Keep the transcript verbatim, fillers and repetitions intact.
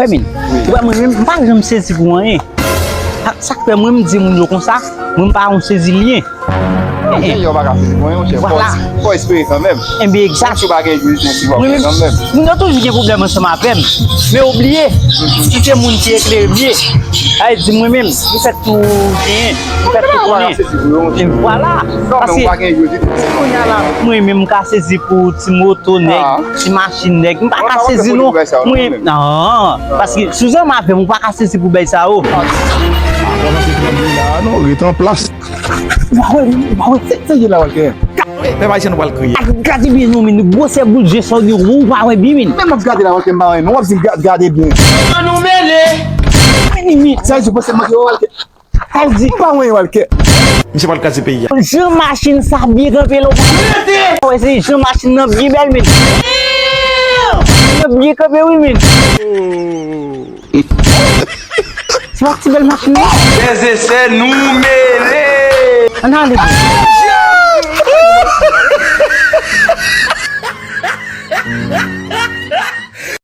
Wè, men, ou wè, mwen menm, m pa janm sezi pou anyen. Sa, sa k fè mwen, m di moun yo konsa, mwen, m pa yon sezi lyen. Gen yo pa ka sezi pou anyen, monchè. Fò, fò espere kanmenm. Enben, egzak. Si w pa gen jwe, se si w ap gen kanmenm. Moun yo toujou gen pwoblèm ansanm avè m. Men ou bliye, si se moun ki eklere m ye, sa vle di mwen menm, m fèk tou genyen, m fèk tou konnen. E vwala. Paske, kounye a la, mwen menm, m ka sezi pou ti moto nèg, ti machin nèg. M pa ka sezi non. Mwen, non. Paske, si w janm avè m, ou pa ka sezi pou bèy sa yo. Kòmanse tranble la, non, ret an plas. Ou pa wè, ou pa wè, se, se ye la, Walker. Pèp ayisyen nou pral kriye. Gade byen non, men gwosè boul je sa w gen, ou pa wè byen, men. Menm ap gade la, Walker, m pa wè, men w ap di m gade byen. An nou mele. Men, men, sa vle di, w panse m manke wè, Walker? Sa vle di, m pa wè, Walker. Misye pral kraze peyi a. Jan machin sa byen kanpe la, ou pa wè, se jan machin nan byen bèl, men. Nan byen kanpe, wi, men. Se pa ti bèl machin, non? Frè e sè, nou mele! Ann ale.